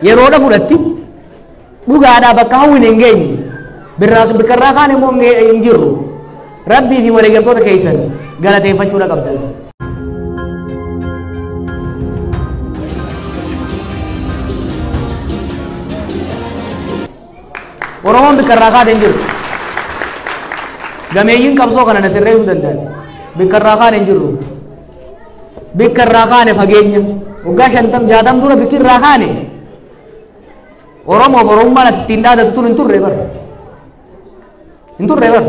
Yeroodha fudhatti dhugaadhaa bakka hawwine hin geenye bikkarraa kaan immoo hin jirru. Rabbii fi wareegamtoota keessan galateeffachuudha qabdan. Oromoon bikkarraa kaate hin jirtu. Gameeyyiin qabsoo kana na sirreessuu danda'an. Bikkarraa kaane hin jirru. Bikkarraa kaane fageenya. Waggaa 50 60 dura bikirraa kaane Oromoo Oromummaan ati ittiin dhaadatu tun hin turre bar. Hin turre bar.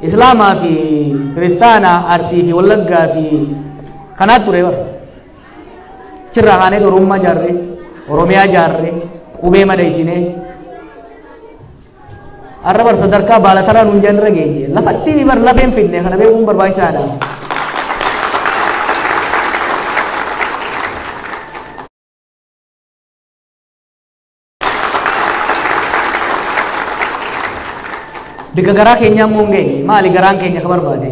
Islaamaa fi Kiristaanaa, Arsii fi Wallaggaa fi kanaat ture bar. Achirraa kaanee Oromummaa jaarree, Oromiyaa jaarree, qubee madeessinee. Har'a bar sadarkaa baalataraa nuun jaan irra geenye. Lafatti bar lafeen fidne kana beekuun barbaachisaadha. Bikka garaa keenyaa immoo hin geenye. Maali garaan keenya ka barbaade?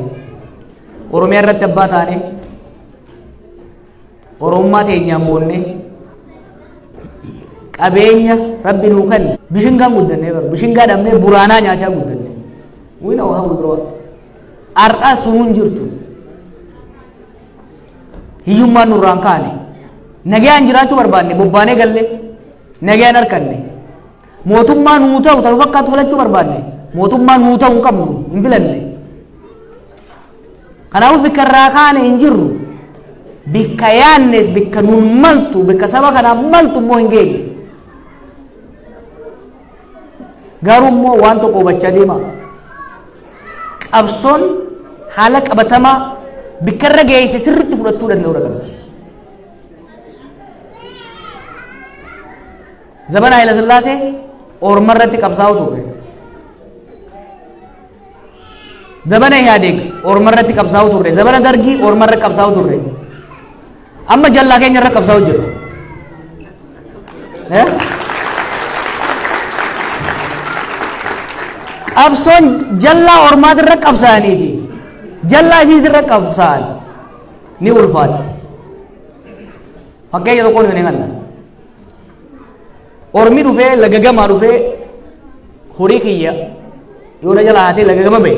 Oromiyaa irratti abbaa taane, Oromummaa teenyaan boonne, qabeenya Rabbi nuu kenne. Bishingaan guddannee bar. Bishingaa dhabnee buraanaa nyaachaa guddanne. We know how we grow up. Har'a sunuu hin jirtu. Hiyyummaan nurraa hin kaane. Nagayaan jiraachuu barbaanne bobbaanee galle. Nagayaan harkanne. Mootummaa nuu ta'u ta'u fakkaatu filachuu barbaanne. Mootummaa nuu ta'u hin qabnu hin filanne. Kanaafuu bikka irraa kaane hin jirru. Bikka yaannes bikka nun maltu bikka saba kanaaf maltu immoo hin geenye. Garuu immoo waan tokko hubachaa deema. Qabsoon haala qabatamaa bikka irra geesse sirriitti fudhachuu danda'uu qabdi. Zabana Haayila Sillaasee orma irratti qabsaa'u turre. Zabana Ihaadeeg orma irratti qabsaa'u turre. Zabana Dargii orma irratti qabsaa'u turre. Amma jallaa keenya irra qabsaa'u jirra. Qabsoon jallaa ormaati irra qabsaa'anii fi jallaa isiis irra qabsaa'an ni ulfaatti. Fakkeenya tokkoon isin himanna. Ormi dhufee laga gamaa dhufee horii kiyya yoo na jala haatee laga gama ba'e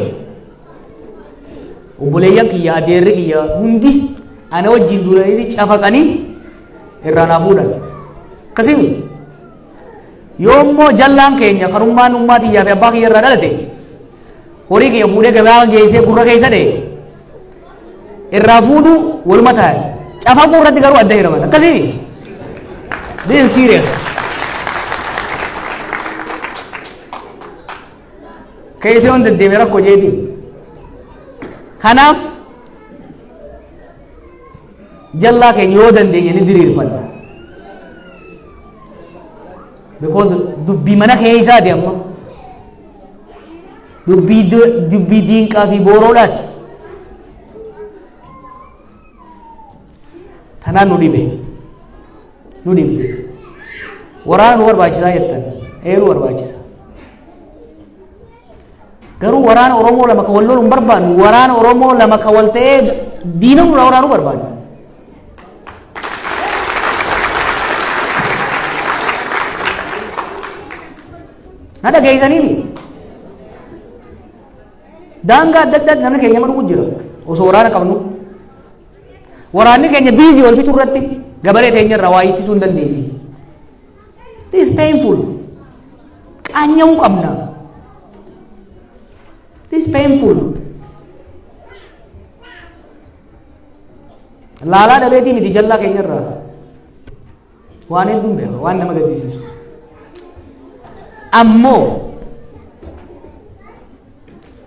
obboleeyyan kiyya adeerri kiyya hundi ana wajjin duulanii cafaqanii irraa naa fuudhan. Akkasii yoo immoo jallaan keenya kanummaan ummaa tiyyaa fi abbaa kiyya irraa dhalate horii kiyya fuudhee gabaa geessee gurra keessa dha'e irraa fuudhuu waluma ta'an cafaquu irratti garuu adda hiraman. Akkasii this is serious. Keessa yoon deddeeme rakkoo jeetiin. Kanaaf jallaa keenya yoo dandeenye ni diriirfanna. Because dubbii mana keessaati amma. Dubbii diinqaa fi booroodhaati. Tanaan nu dhibe. Nu dhibde. Waraana nu barbaachisaa jettan. Ee nu barbaachisa. Garuu waraana Oromoo lama ka wal lolu hin barbaannu. Waraana Oromoo lama ka wal ta'ee diina nurraa waraanuu barbaanna. Na dhageessaniini. Daangaa adda addaatti namni keenya maduu jira. Osoo waraana qabnu. Waraanni keenya biizii wal fixuu irratti gabaree teenya irraa waa ittisuu hin dandeenye. This is painful. Qaanya'uu qabna. This is painful. Laalaa dhabeetii miti jallaa keenya irraa. Waan hedduun beeka, waan nama gaddisiisu. Ammoo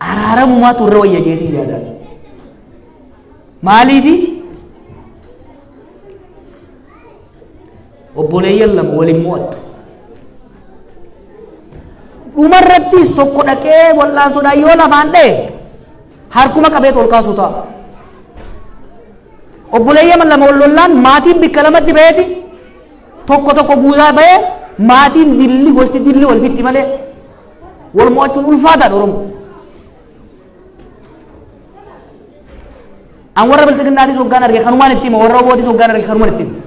araaramumaatu irra wayya jeetiin yaadaan. Maaliifi obboleeyyan lama waliin mo'attu. Dhumarrattis tokko dhaqee wal'aansoodhaan yoo lafaan dha'e harkuma qabeet ol kaasuu ta'a. Obboleeyyan lama wal lollaan maatiin bikka lamatti ba'eeti tokko tokko guutaa ba'ee maatiin dilli gosti dilli wal fitti malee wal mo'achuun ulfaataadha Oromoo. An warra bilxiginnaatis hoggaan arge kanumaan itti hima, warra obootis hoggaan arge kanumaan itti hima.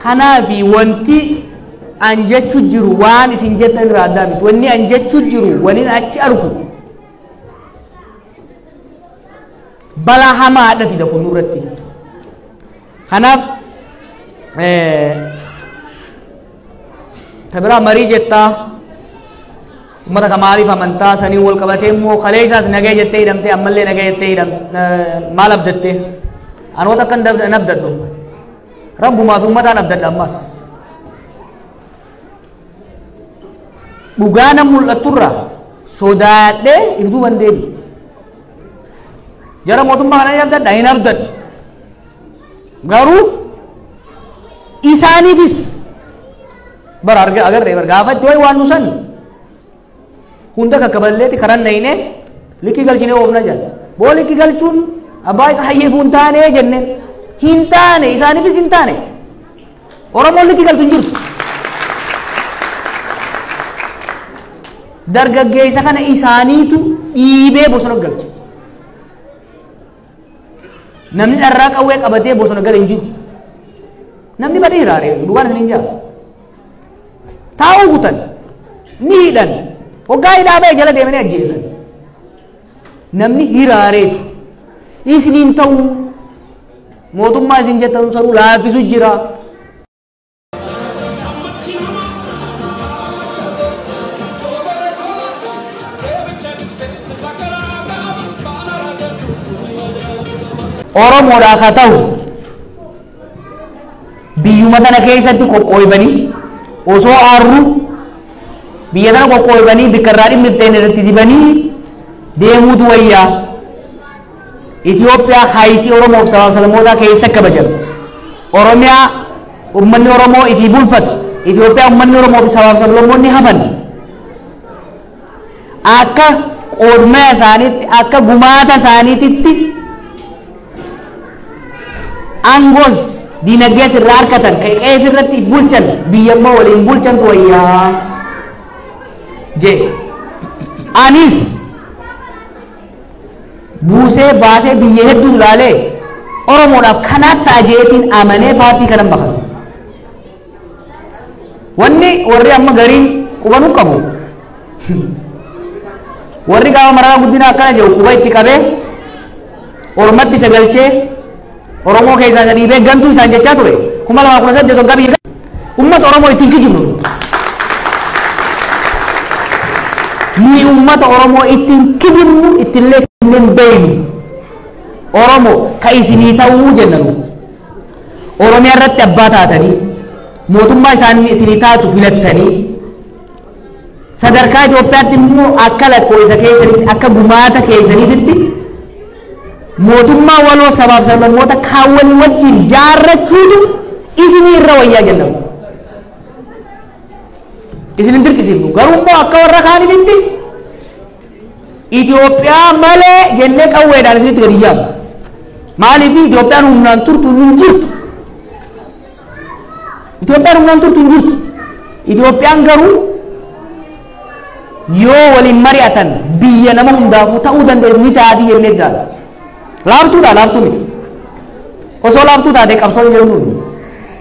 Kanaafi wanti an jechu jiru waan isin jettan irraa addaa miti. Wanni an jechu jiru waniin achi argu balaa hamaadha fida kun nurratti. Kanaaf tabiraa marii jettaa ummata ka maaliif amantaa sanii wal qabatee immoo kalee isaas nagee jettee hidhamtee ammallee nagee jettee hidham maal abdattee anoota akkan hin abdadhu rabbumaa fi ummataan abdadha ammas dhugaa nan mul'atturra sodaadhee if duuban deebi jara mootummaa kana ni abdadha hin abdadhu garuu isaaniifis bara agarree bara gaafatti wayi waan nu san hunda kakkaballeeti karan nayne likki galchine oofna jedha boo likki galchuun abbaa isa hayyeefuu hin taane jenne hin taane isaaniifis hin taane Oromoon likki galtu hin jirtu dargaggeessa kana isaaniitu dhiibee bosona galche namni dharraa qawwee qabatee bosona gala hin jiru namni badee hiraaree dhugaan isin hin jaa taa'uu kutan ni hidhan hoggaa hidhaa ba'e jala deemanii ajjeesan namni hiraareetu isiniin ta'uu mootummaa isin jettan sanuu laaffisu jira. Oromoodhaa haa ta'u biyyuma tana keessatti qoqqooybanii osoo aarru biyya tana qoqqooybanii bikka irraa dhimmifteen irratti dibanii deemuutu wayyaa. Itoophiyaa haayitii Oromoof sabaaf sablammootaa keessa kabajamte. Oromiyaa uummanni Oromoo ifii bulfatu. Itoophiyaa uummanni Oromoo fi sabaaf sablammoonni hafan. Akka qoodmaya isaaniitti akka gumaata isaaniititti aangoos diinagdees irraa harkatan kan qe'ee irratti bulchan biyyammoo waliin bulchantu wayyaa jee. Anis buusee baasee biyya hedduu ilaalee Oromoodhaaf kanaatti ta'a jeetiin amanee paartii kanan bakatu. Wanni warri amma gariin qubanuu qabu. Warri gaafa Mararaa Guddinaa akkana jedhu quba itti qabee ormatti isa galchee Oromoo keessaa isa dhiibee gantuu isaan jechaa ture. 2018 waggaa biyya uummata Oromoo ittiin kijibnu. Ni uummata Oromoo ittiin kijibnu ittiin hin beeknu. Oromoo ka isinii ta'uu jenna nu. Oromiyaa irratti abbaa taatanii mootummaa isaanii isinii taatu filattanii sadarkaa Itoophiyaatti immoo akka lakkoofsa keessanitti akka gumaata keessaniitti mootummaa waloo sabaaf sablammoota kaawwanii wajjin jaarrachuutu isinii irra wayyaa jenna. Isin hin dirqisiifnu garuu immoo akka warra kaaniitti Itoophiyaa malee jennee qawweedhaan isinitti gadi yaamna. Maaliif Itoophiyaan humnaan turtu hin jirtu. Itoophiyaan humnaan turtu hin jirtu. Itoophiyaan garuu yoo waliin mari'atan biyya nama hundaafuu ta'uu danda'u ni taati jennee jaalla. Laaftuudha laaftuu miti. Osoo laaftuu taate qabsoo hin jennuun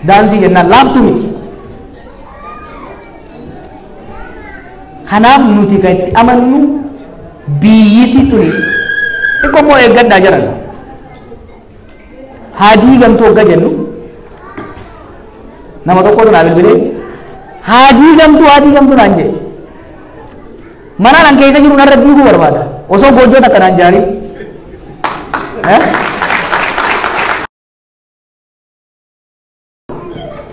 daansii jennaan laaftuu miti. Kanaaf nuti kan itti amannu biyyiti tuni xiqqoo immoo eeggadhaa jiran. Haadii gamtuu hogga jennu nama tokkotu naa bilbilee haadii gamtuu naan jedhe. Mana nan keessa jiru narra diiguu barbaada. Osoo goojjoo takka naan jaarin.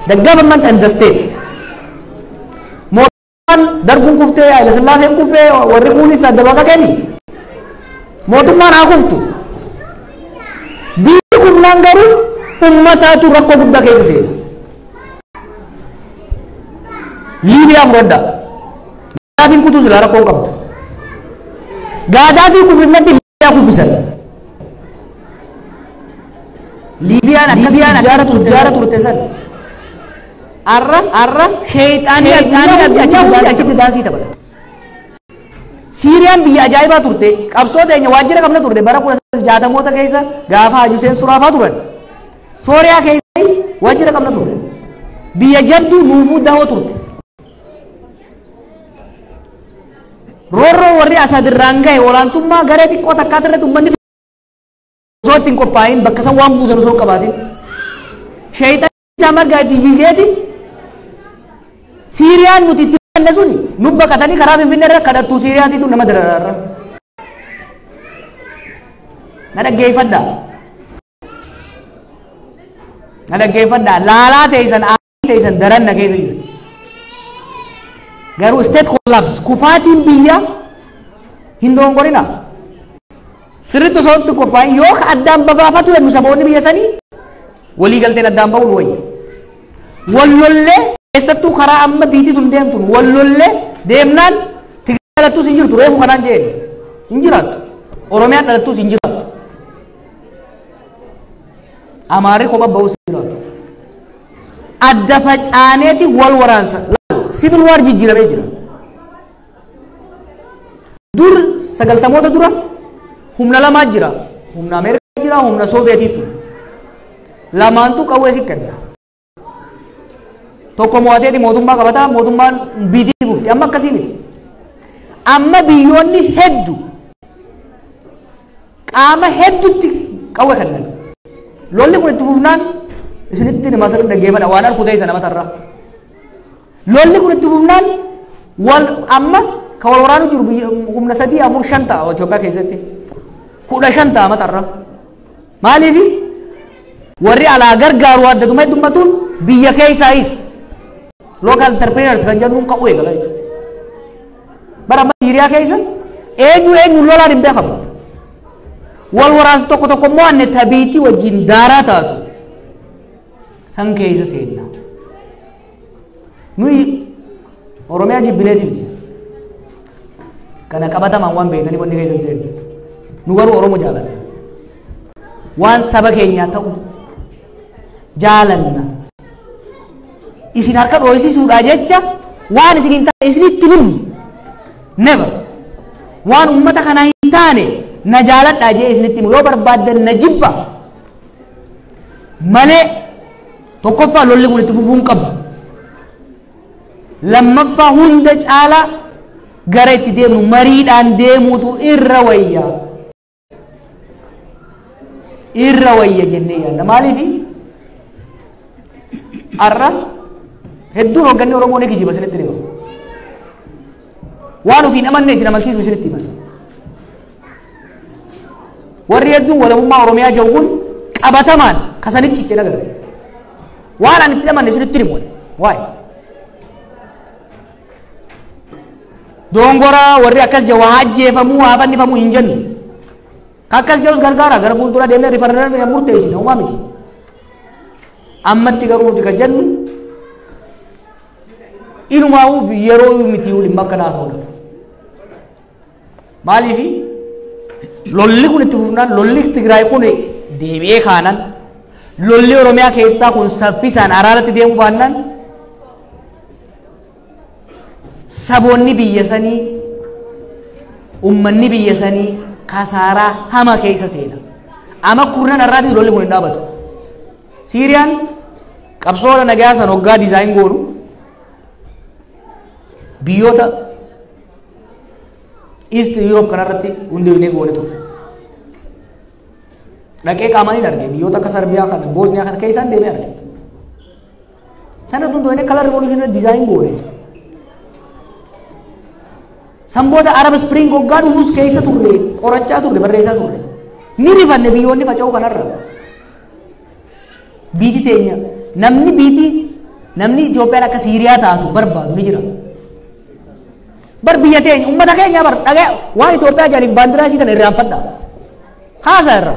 The government and the state. Mootummaan darbuun kuftee Haile Sillaaseen kufee warri kunis adda baqaqanii. Mootummaan haa kuftu. Biyyi kufnaan garuu uummataatu rakkoo guddaa keessa seena. Liibiyaa fudhadhaa. Gaadaafiin kutuu silaa rakkoo hin qabdu. Gaadaafii kufinnatti Liibiyaa kuffisan. Liibiyaan akkas tujjaara turte san. Arra sheexaanii achitti daansii taphata. Siiriyaan biyya ajaa'ibaa turte qabsoo teenya waajjira qabna turte bara 1960moota keessa gaafa Haji Huseen Suraafaa turan. Sooriyaa keessa waajjira qabna turte. Biyya jabduu nuufuu dahoo turte. Roorroo warri Asadirraan gahe olaantummaa garee xiqqoo takkaati irratti uummanni osoo ittiin qophaa'in bakka san waan buusan osoo hin qabaatin. Sheeyxaan margaa itti jijjiireeti Siiriyaan nuti itti fanne sun nu baqatanii karaa Finfinnee irra kadhattuu Siiriyaatiitu nama darararra. Na dhaggeeffadhaa. Na dhaggeeffadhaa. Laalaa teessan aarii teessan daran na keessa jirti. Garuu state collapse kufaatiin biyya hin dogongorina. Sirriitti osoo itti qophaa'in yoo addaan babaafatu jennu saboonni biyya sanii walii galteen addaan ba'uun wayya. Wallollee keessattuu karaa amma biitii tun deemtun wallollee deemnaan Tigraay dhalattuus hin jirtu reefu kanaan jeen hin jiraattu. Oromiyaan dhalattuus hin jiraattu. Amaarri kophaa ba'uus hin jiraattu. Adda facaaneeti wal waraansa. Civil war jijjiiramee jira. Dur sagaltamoota dura humna lamaa jira. Humna Ameerikaa jira, humna Sooviyeetiitu. Lamaantu qawwee si kenna. Tokko mo'ateeti mootummaa qabataa, mootummaan biitii gufti. Amma akkasii miti. Amma biyyoonni heddu qaama heddutti qawwee kennan. Lolli kun itti fufnaan isinitti hima sirriitti dhaggeeffadha. Waan harku ta'e sana matarraa. Lolli kun itti fufnaan wal amma kan wal waraanu jiru biyya humna 3 4 5 ta'a Itoophiyaa keessatti. 15 ta'a matarra. Maaliif warri alaa gargaaru addatuma heddummatuun biyya keessaayis local entrepreneurs kan jennuun ka'uu eegala jechuudha. Bara amma Siiriyaa keessa eenyu eenyu lolaan hin beekamu. Wal waraansa tokko tokko immoo anne tabiitii wajjin daaraa taatu san keessa seenna. Nuyi Oromiyaa jibbineeti miti. Kana qabatamaan waan beekanii wanni keessa seenna. Nu garuu Oromoo jaalanna. Waan saba keenyaa ta'u jaalanna. Isin harka dhoosisuudhaa jecha waan isin hin taane isinitti himnu. Never. Waan uummata kanaa hin taane na jaaladhaa jee isinitti himu. Yoo barbaaddan na jibba. Malee tokkoffaa lolli kun itti fufuu hin qabu. Lammaffaa hunda caalaa gara itti deemnu mariidhaan deemuutu irra wayya. Irra wayya jennee yaadna. Maaliif? Har'a hedduun hoogganni Oromoo ni kijiba isinitti hima. Waan ofiin amanne isin amansiisu isinitti himan. Warri hedduun walabummaa Oromiyaa jiru kun qabatamaan kasanitti cichee agarre. Waan ani itti amanne isinitti himu. Waa'ee. Dongoraa warri akkas jedhu haa ajjeefamuu haa fannifamuu hin jennu. Akkas jedhus gargaara gara fuuldura deemnee rifarandamii murteessina uumaa miti. Ammatti garuu nuti kan jennu inumaa'uu yeroo miti dhimma akka naasa'uudhaaf. Maaliif lolli kun itti fufnaan lolli Tigraay kun deebi'ee kaanan lolli Oromiyaa keessaa kun saffisaan araaratti deemuu baannaan saboonni biyya sanii uummanni biyya sanii kasaaraa hama keessa seena. Ama kurnan har'aatis lolli kun hin dhaabatu. Siiriyaan qabsoo nagaa san hoggaa dizaayin goonu biyyoota East Europe kanarratti hundeeffnee goone ture. Dhaqee qaamaan hin arge biyyoota akka Sarbiyaa kana Boosniyaa kana keessaan deemee arge. Sana hundoofnee kala revolution dizaayin goone. San booda Arab Spring hoggaa dhufuus keessa turre qorachaa turre barreessaa turre. Ni rifanne biyyoonni faca'uu kanarra. Biiti teenya namni biiti namni Itoophiyaan akka Siiriyaa taatu barbaadu ni jira. Bar biyya teenya uummata keenya bar dhagaa waan Itoophiyaa jaaliif baandiraa isii tana irraanfadha. Haasa irra.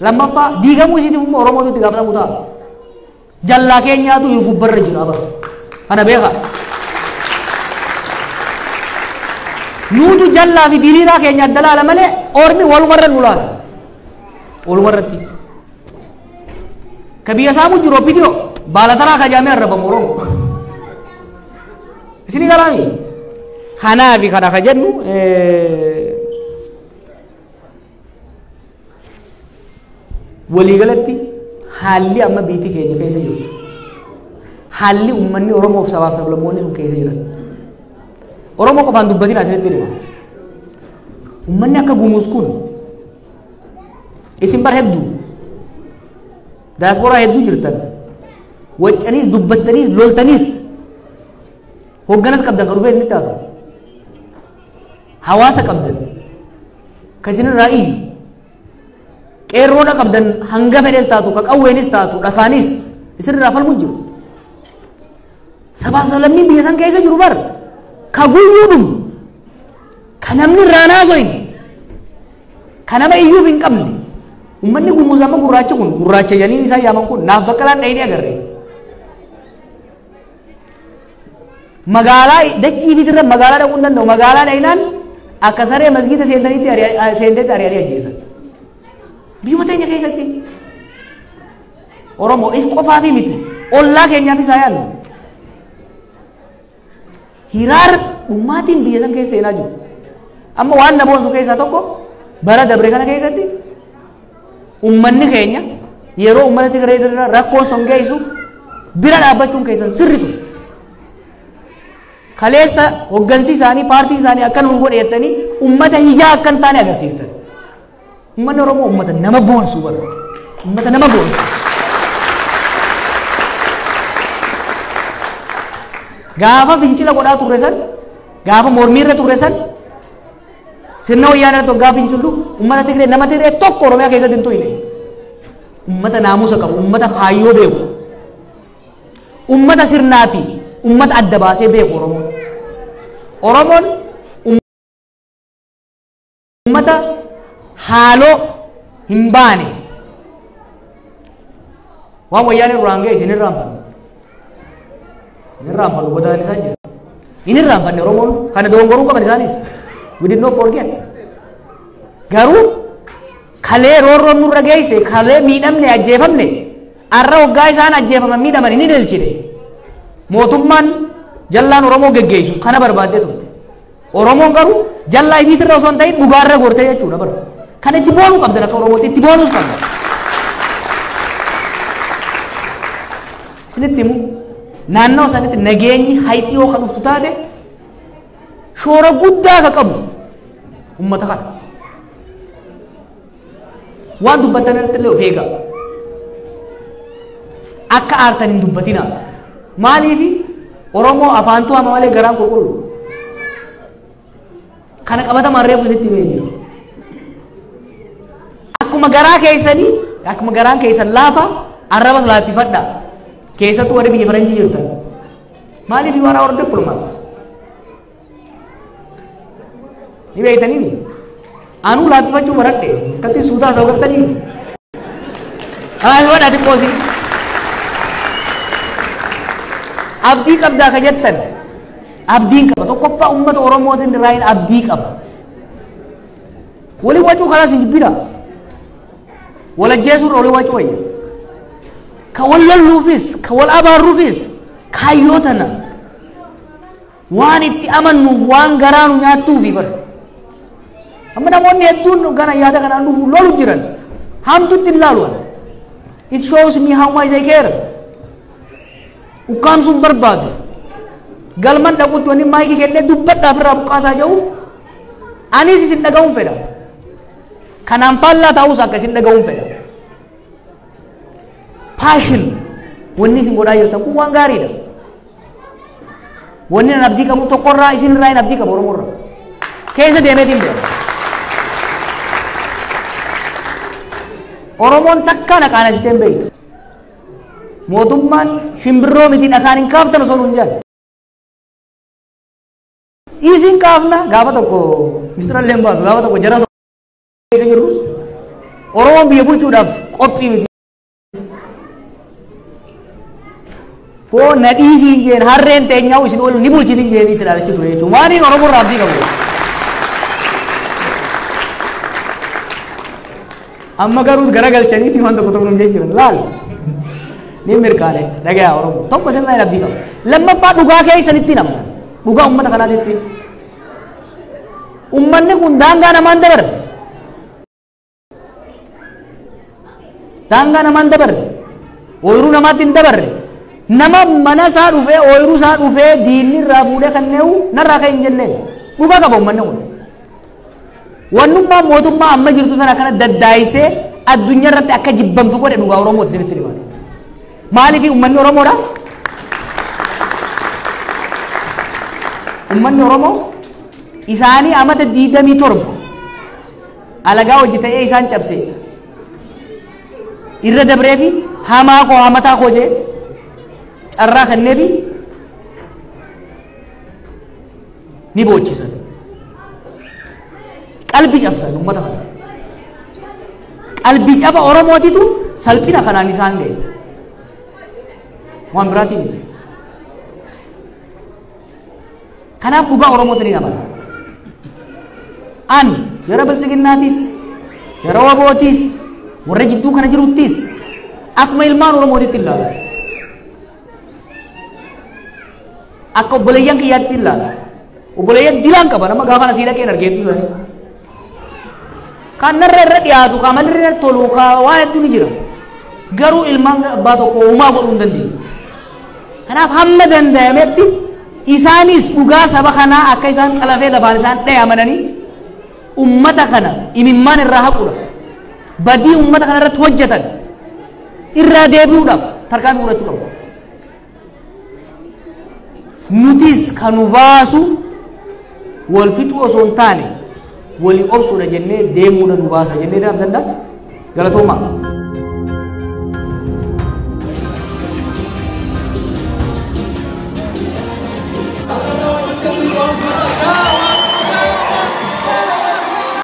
Lammaffaa diigamuu isiitiif immoo Oromootu itti gaafatamu ta'a. Jallaa keenyaatu gubbarra jira bara. Kana beekaa. Nuutu jallaa fi diriiraa keenya adda laala malee ormi walumarra nu laala. Walumarratti. Ka biyya saamu jiru opidiyoo baala taraa ka jaamee arrabamu Oromoo. Isinii galaami. Kanaafi kana ka jennu waliigalatti Haalli amma biitii keenya keessa jiru. Haalli uummanni Oromoof sabaaf sablammoonni sun keessa jiran. Oromoo qofaan dubbatiin asirratti hima. Uummanni akka Gumuuz kun isin bar hedduu daasporaa hedduu jirtan waccaniis dubbattaniis loltaniis hogganas qabdan kan dhufee isinitti haasa'u. Hawaasa qabdan kan isinirraa iyyu qeerroodha qabdan hanga fedhes taatu ka qawweenis taatu dhakaanis isinirraa falmu jiru. Sabaaf sablammiin biyya san keessa jiru bar ka guyyuudhum ka namni irraa naasoin ka nama iyyuuf hin qabne. Uummanni Gumuuz amma gurraacha kun gurraacha jedhanii isaan yaaman kun naaf Baqqalaan dhayinee agarre. Magaalaa dachii fitirra magaalaa dhaquu hin danda'u. Magaalaa dhayinaan akka saree masgiida seentanitti seentetti ari'anii ajjeesan. Biyyuma teenya keessatti Oromoo if qofaafi miti ollaa keenyaafis haa yaadnu. Hiraar dhummaatiin biyya san keessa seenaa jiru. Amma waan na boonsu keessaa tokko bara dabre kana keessatti uummanni keenya yeroo uummata Tigree irra rakkoon son geessu bira dhaabbachuun keessan sirri ture. Kaleessa hoggansi isaanii paartii isaanii akkan nun godhe jettanii uummata hijaa akkan taane agarsiiftan. Uummanni Oromoo uummata nama boonsu bara. Uummata nama boonsu. Gaafa fincila godhaa turre san, gaafa mormiirra turre san, sirna wayyaanee irratti waggaa fincillu uummata Tigree nama Tigree tokko Oromiyaa keessatti hin tuyne. Uummata naamusa qabu, uummata kaayyoo beeku, uummata sirnaa fi uummata adda baasee beeku Oromoon. Oromoon uummata haaloo hin baane. Waan wayyaanee duraan ga'e isin irraanfanne. Hin irraanfannu godaan isaan jira. Hin irraanfanne Oromoon kana dogongoruu qaban isaanis. We did not forget. Garuu kalee roorroon nurra geesse, kalee miidhamne ajjeefamne, arra waggaa isaan ajjeefaman miidhaman hin ililchine. Mootummaan jallaan Oromoo geggeessu kana barbaaddee turte. Oromoon garuu jallaa ifiitirra osoo hin ta'in dhugaarra gortee jechuudha bara. Kana itti boonuu qabdan akka Oromootti itti boonuus qabdan. Isinitti himu naannoo sanitti nageenyi hayxii yoo kan dhuftu taate shoora guddaa ka qabu uummata kana. Waan dubbattan irratti illee of eegaa. Akka aartan hin dubbatinaa. Maaliifi Oromoo afaantuu hama malee garaan qulqullu. Kana qabatamaan reefu isinitti himee jira. Akkuma garaa keessanii, akkuma garaan keessan laafa, arrabas laaffifadhaa. Keessattuu warri biyya faranjii jirtan. Maaliif you are our diplomats? Ni beektanii mi? Anuu laaffifachuu baradhe. Akkatti suutaa isaa gartanii. Laaffifadhaa xiqqoosi. Abdii qabdaa ka jettan. Abdiin qaba. Tokkoffaa uummata Oromootiin irraa abdii qaba. Walii wacuu kanaas hin jibbina. Wal ajjeesuurra walii wacuu wayya. Ka wal lolluufis, ka wal abaarruufis kaayyoo tana waan itti amannuuf waan garaa nu nyaattuufi bara. Amma namoonni hedduun gana yaada kanaan dhufu lolu jiran hamtutti hin laalu. It shows me how much they care. Ukkaamsuun barbaadu. Galman dhaquutti wanni maayikii kennee dubbadhaaf irraa buqqaasaa jiruuf anis isin dhaga'uun fedha. Kanaan faallaa ta'us akka isin dhaga'uun fedha. Passion wanni isin godhaa jirtan kun waan gaariidha. Wanni an abdii qabu tokkorraa isin irraa hin abdii qabu Oromoorraa. Keessa deemeetiin beeka. Oromoon takka na qaanessitee hin beektu. Mootummaan shimbirroo miti dhakaan hin kaaftan osoo nuun jedhan. Isin kaafna gaafa tokko mistira illee hin baasu gaafa tokko jara keessa jirru Oromoon biyya bulchuudhaaf qophii miti. Koo na dhiisii hin jeen harreen teenyaa'u isin oolu ni bulchiti hin jeen itti dhaadachuu ture jechuudha. Waan inni Oromoo irraa abdii qabu. Amma garuu garagalchaniiti waan tokko tokko nuun jechuudha. Laal. Ni mirkaane dhagayaa Oromoo. Tokko isin irraa abdii qaba. Lammaffaa dhugaa keessanitti namna. Dhugaa uummata kanaatitti. Uummanni kun daangaa namaan dabarre. Daangaa namaan dabarre. Ooyiruu namaatti hin dabarre. Nama mana isaa dhufee ooyiruu isaa dhufee diinni irraa fuudhee kan neewu narraa kan hin jenneen. Dhugaa qaba uummanni kun. Wannummaa mootummaa amma jirtu sana kana daddaayisee addunyaa irratti akka jibbamtu godhe dhugaa Oromooti isinitti himaa. Maaliif uummanni Oromoodha? Uummanni Oromoo isaanii amata 27 alagaa hojii ta'ee isaan cabse irra dabree fi hamaa koo hamataa koo jee carraa kanneefi ni boochisan. Qalbii cabsan uummata kana. Qalbii caba Oromootitu salphina kanaan isaan ga'e. Waan biraatii miti. Kanaaf dhugaa Oromooti ni amana. An jara bilchiginnaatis, jara wabootis, warra jidduu kana jiruttis akkuma ilmaan Oromootitti ilaala. Akka obboleeyyan kiyyaatti ilaala. Obboleeyyan dilaan qaba nama gaafa asii dhaqeen argeettu isaanii. Kan narra irra dhiyaatu, kan amalli irra tolu, kan waan hedduu ni jira. Garuu ilmaan abbaa tokko uumaa godhuu hin dandeenye. Kanaaf hamma danda'ametti isaanis dhugaa saba kanaa akka isaan xalafee lafaan isaan dha'e amananii ummata kana imimmaan irraa haquudhaaf badii ummata kana irratti hojjetan irraa deebi'uudhaaf tarkaanfii fudhachuu qabu. Nutis kan nu baasu wal fixuu osoo hin taane walii obsuudha jennee deemuudha nu baasa jennee danda'a. Galatoomaa.